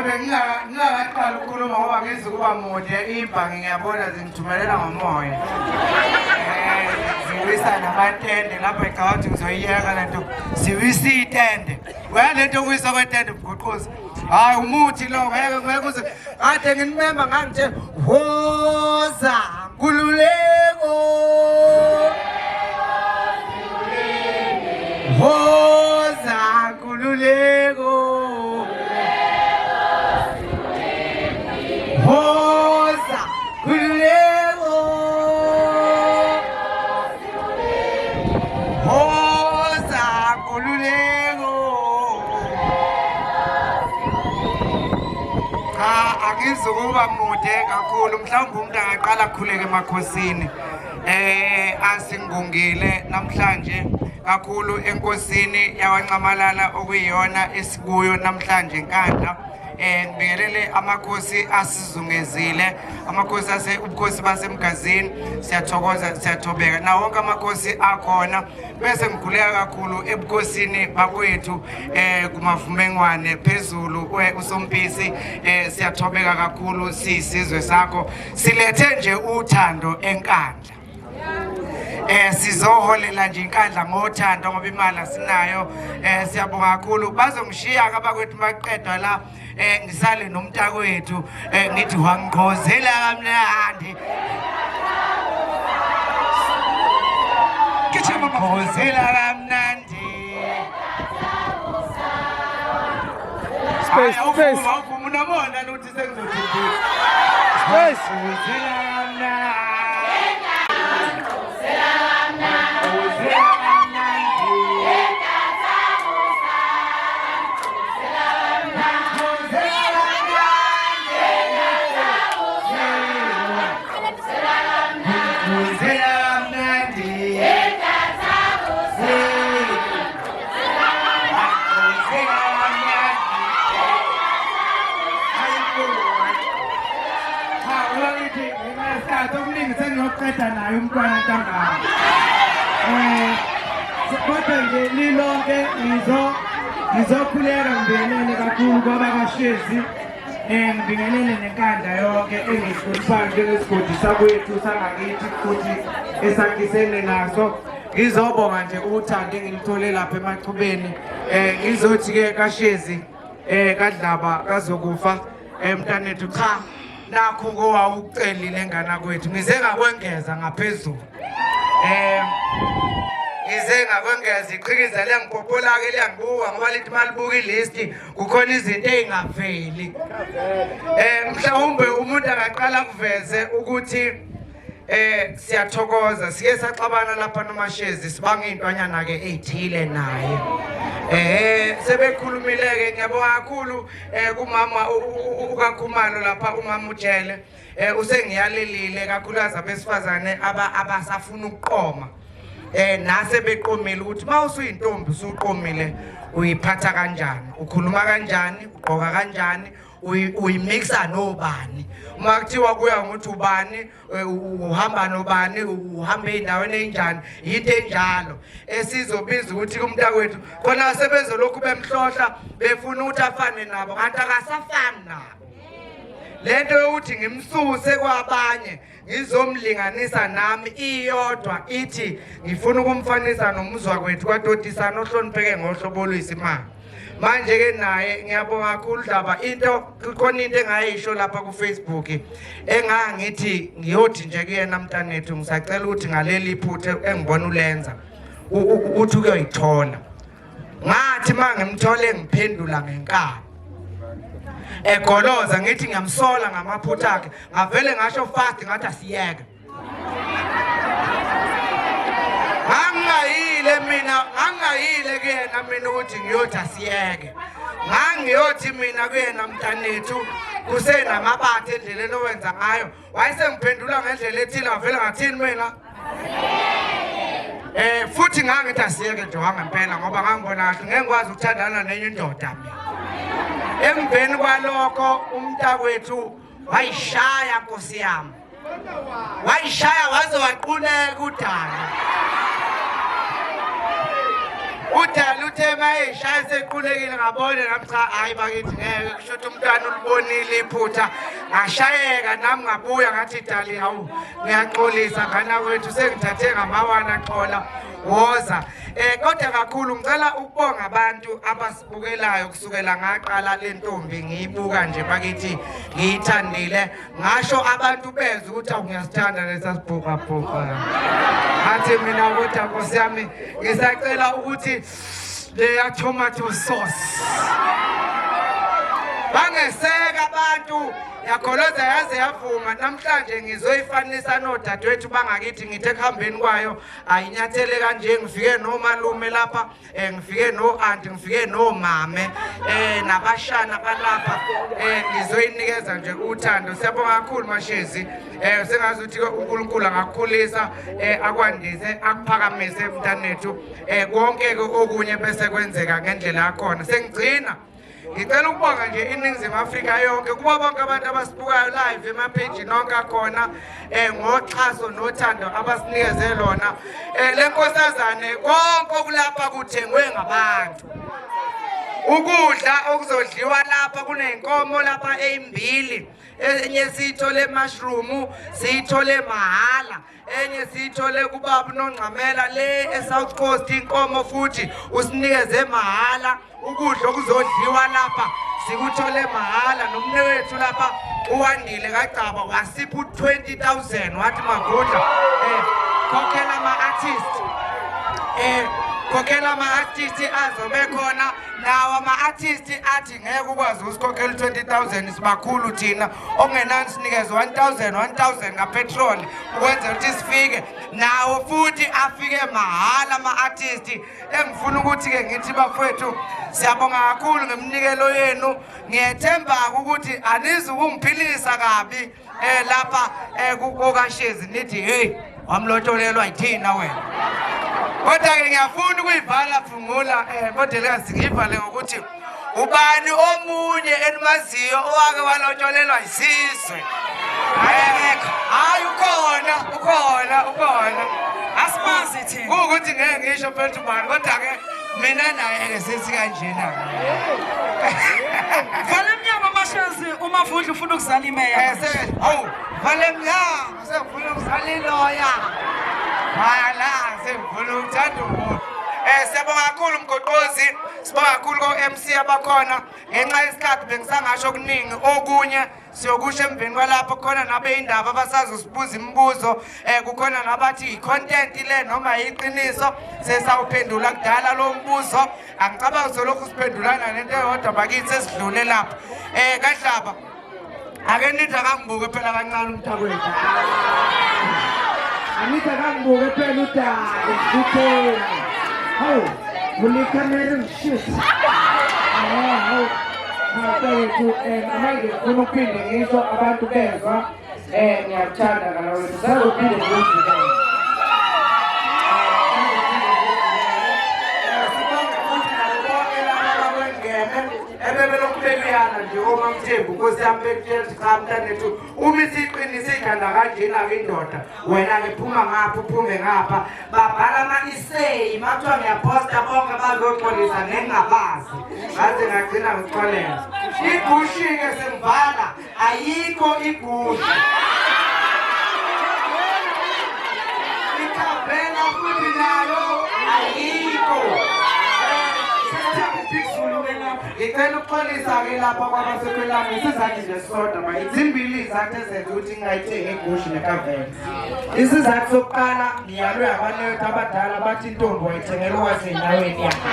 Bengingakaqali ukukhuluma ngoba ngizukuba mude ibhangi ngiyabona zingithumelela ngomoya. Ziwisa namatende lapha ngicabanga ukuthi ngizoyiyeka le nto. Ziwisa itende. Wena le nto yokuwisa kwetende mguquzi. Hayi umuthi lo ngeke ngeke uze kade nginimemba ngangithe woza nkululeko. Woza nkululeko. Woza nkululeko. Woza nkululeko. Cha angizukuba mude kakhulu mhlawumbe umuntu angaqala akhuleke emakhosini. Asingungile namhlanje kakhulu enkosini yakwaNxamalala okuyiyona esikuyo namhlanje Nkandla. Ngibingelele amakhosi asizungezile, amakhosi ase ubukhosi basemgazini, siyathokoza siyathobeka nawo wonke amakhosi akhona. Bese ngikhuleka kakhulu ebukhosini bakwethu kumavumengwane phezulu uSompisi, siyathobeka kakhulu siyisizwe sakho, silethe nje uthando eNkandla. Sizoholela nje iNkandla ngothando ngoba imali asinayo. Siyabonga kakhulu, bazongishiya ke abakwethu maqedwa la, ngisale nomntakwethu, ngithi wangqozela kamnandi. Gijima mama. Ngqozela kamnandi. Space, Hayi, space. awuvumi, awuvumi, unamona ukuthi sengizothi Space. Ngqozela kamnandi. Okuningi sengiyoqeda naye umntwana ntambama. Kodwa nje lilonke ngizokhuleka ngibingelele kakhulu kwabakashezi, ngibingelele neNkandla yonke engihloniphayo njengesigodi sakwethu sangakithi futhi esakhisene naso. Ngizobonga nje uthando engilithole lapha emaChubeni. Ngizothi-ke kaShezi, kaDlaba kazokufa, mntanethu, cha nakhu kowawukucelile ngana kwethu, ngize ngakwengeza ngaphezulu. Ngize ngakwengeza iqhikiza liyangipopola-ke liyangibuka ngoba lithi malibuka ilisti kukhona izinto ey'ngaveli. Mhlawumbe umuntu angaqala kuveze ukuthi siyathokoza, sike saxabana lapha noMashezi sibanga iy'ntwanyana-ke ey'thile naye. Sebekhulumile-ke, ngiyabonga kakhulu kumama ukaKhumalo lapha, umama uJele. Usengiyalelile kakhulukazi abesifazane abasafuna ukuqoma. Nase beqomile ukuthi uma usuyintombi usuqomile uyiphatha kanjani, ukhuluma kanjani, ugqoka kanjani, uyimixa nobani. Uma kuthiwa kuya ngokuthi ubani, uhamba nobani, uhamba ey'ndaweni ey'njani, yinto enjalo esizobiza ukuthi kumntakwethu khona sebezolokhu bemhlohla befuna ukuthi afane nabo, kanti akasafani nabo. Lento yokuthi ngimsuse kwabanye ngizomlinganisa nami iyodwa, ithi ngifuna ukumfanisa nomuzwa kwethu kwaTotisana ohlonipheke ngohlobo oluyisimanga. Manje-ke naye ngiyabonga kakhulu Dlaba, into khona into engayisho lapha ku-Facebook engangithi ngiyothi nje kuyena mntanethu, ngisacela ukuthi ngaleli phutha engibona ulenza uthi uyoyithola. Ngathi uma ngimthole ngiphendula ngenkani egoloza, ngithi ngiyamsola ngamaphutha akhe, ngavele ngasho fast ngathi asiyeke. Ngangingayile mina, ngangingayile kuyena mina ukuthi ngiyothi asiyeke. Ngangiyothi mina kuyena mntanethu kusenamabatha endleleni owenza ngayo. Wayesengiphendula ngendlela ethile, ngavele ngathini mina? Futhi ngangithi asiyeke nje wangempela ngoba ngangibona kahle ngeke ngikwazi ukuthandana nenye indoda mina. Emveni kwalokho umntakwethu wayishaya Nkosi yami. Wayishaya waze waquleka uDali. Udali uthe mayeshaya sequlekile ngabona nami cha hayi bakithi ngeke kusho ukuthi umntwana ulibonile iphutha ngashayeka nami ngabuya ngathi dali hawu ngiyaxolisa ngana kwethu sengithathe ngamawana xola woza eh kodwa kakhulu ngicela ukubonga abantu abasibukelayo kusukela ngaqala le ntombi ngiyibuka nje bakithi ngiyithandile ngasho abantu bezwe ukuthi awu ngiyasithanda lesa sibhukabhuka ngathi mina kodwa nkosi yami ngisacela ukuthi leya tomato sauce bangeseka abantu yakholoza yaze yavuma namhlanje ngizoyifanisa nodadewethu bangakithi ngithe ekuhambeni kwayo ayinyathele kanje ngifike nomalume lapha eh ngifike no auntie ngifike no mame eh nabashana balapha eh ngizoyinikeza nje uthando siyabonga kakhulu mashezi eh sengazi ukuthi uNkulunkulu angakukhulisa eh akwandise akuphakamise mntanethu eh konke ke okunye bese kwenzeka ngendlela yakhona sengigcina Ngicela ukubonga nje iNingizimu Afrika yonke kubo bonke abantu abasibukayo live emaphejini onke akhona eh ngoxhaso nothando abasinikeze lona eh lenkosazane konke okulapha kuthengwe ngabantu ukudla okuzodliwa lapha kunenkomo lapha eyimbili enye siyithole mushroom siyithole mahala enye siyithole kubaba unongxamela le eSouth Coast inkomo futhi usinikeze mahala ukudla okuzodliwa lapha sikuthole mahala nomnewethu lapha uwandile kagcaba wasipha u-20000 wathi magudla um khokhela ama-artist um khokhela ama-artist azobe khona nawo ama-artist athi ngeke ukwazi ukusikhokhela u-20000 sibakhulu thina okungenani sinikeze 1000 1000 ngapetroli ukwenzela ukuthi sifike nawo futhi afike mahhala ama-artist engifuna ukuthi-ke ngithi bafowethu siyabonga kakhulu ngeminikelo yenu ngiyethemba-ke ukuthi anizukungiphilisa kabi um lapha um kokashezi nithi heyi wamlotolelwa yithina wena kodwa-ke ngiyafuna ukuyivala phungula um eh, modelekazi ngiyivale ngokuthi ubani omunye enimaziyo owake walotsholelwa yisizwe akekho hayi ukhona ukhona ukhona asimazi thina kuwukuthi ngeke ngisho mfethu ubani kodwa-ke mina naye-ke sesi kanjena vala emnyango mashezi umavundla ufuna ukuzala imeya eh, hawu vala emnyango sengifuna ukuzala iloya vala sengifuna ukuthanda umuntu um siyabonga kakhulu mgoqozi sibonga kakhulu ko-mc abakhona ngenxa yesikhathi bengisangasho okuningi okunye siyokusho emveni kwalapho kukhona nabeyindaba abasazosibuza imibuzo um kukhona nabathi i-content le noma yiqiniso sesawuphendula kudala lo mbuzo angicabangi solokhu siphendulana nento eyodwa bakithi sesidlule lapho um kahlaba Ake nithi akangibuke phela kancane umntakwethu. Anithi akangibuke phela udade ngikutheni. Hawu, vula ikhamera ngishisa. Hawu, mfowethu manje ngifuna ukuphinde ngisho abantu bezwa ngiyakuthanda kalawethu sazophinde ngikuzwe. Ebebelokhu beluyana nje omamthembu nkosi yami bekutshela ukuthi cha mntanethu uma isiqinise ikhanda kanjena-ke indoda wena-ke phuma ngapha uphume ngapha babhala ama-iseyi makuthiwa ngiyaphosta bonke bazoxolisa ngengingabazi ngaze ngagcina ngixolela igushi-ke sengivala ayikho igushi ikhavela futhi nayo ayikho ngicela ukuxolisa-ke lapha kwabasekwelami isizathu nje sisodwa ma zimbili izathu ezenza ukuthi ngingayithengi igushi nekavela isizathu sokuqala ngiyalwe abantu abadala bathi intombi wayithengela owasendaweni yakhe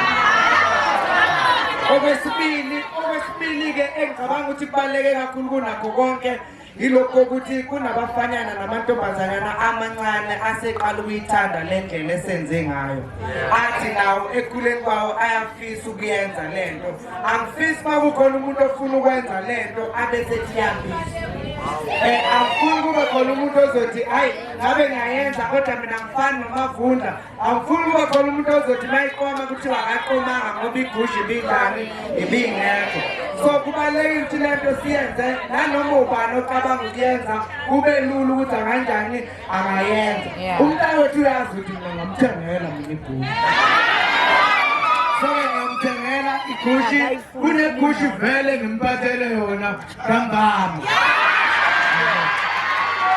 okwesibili okwesibili-ke engicabanga ukuthi kubaluleke kakhulu kunakho konke yilokhu kokuthi kunabafanyana namantombazanyana amancane aseqala ukuyithanda le ndlela esenze ngayo athi nawo ekukhuleni kwawo ayafisa ukuyenza le nto angifisi uma kukhona umuntu ofuna ukwenza le nto abe sethi yambisa um angifuni kube khona umuntu ozothi hhayi ngabe ngiyayenza kodwa mina ngifani nomavundla Angifuni kuba khona umuntu ozothi mayiqoma kuthiwa akaqomanga ngoba igusha ibinjani ibingekho. So kubalulekile ukuthi le nto siyenze nanoma ubani ocabanga ukuyenza kube lula ukuthi anganjani angayenza. Umntana wethu uyazi ukuthi mina ngamthengela mina igusha. So Kunegushi, kunegushi vele ngimphathele yona ntambama.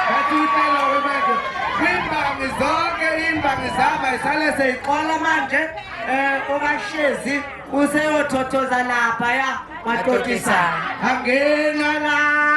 Bathi uhlelo-ke manje kwimbangi zonke imbangi zaba isale seyiqola manje um okashezi useyothothoza lapha ya matotisana angena la.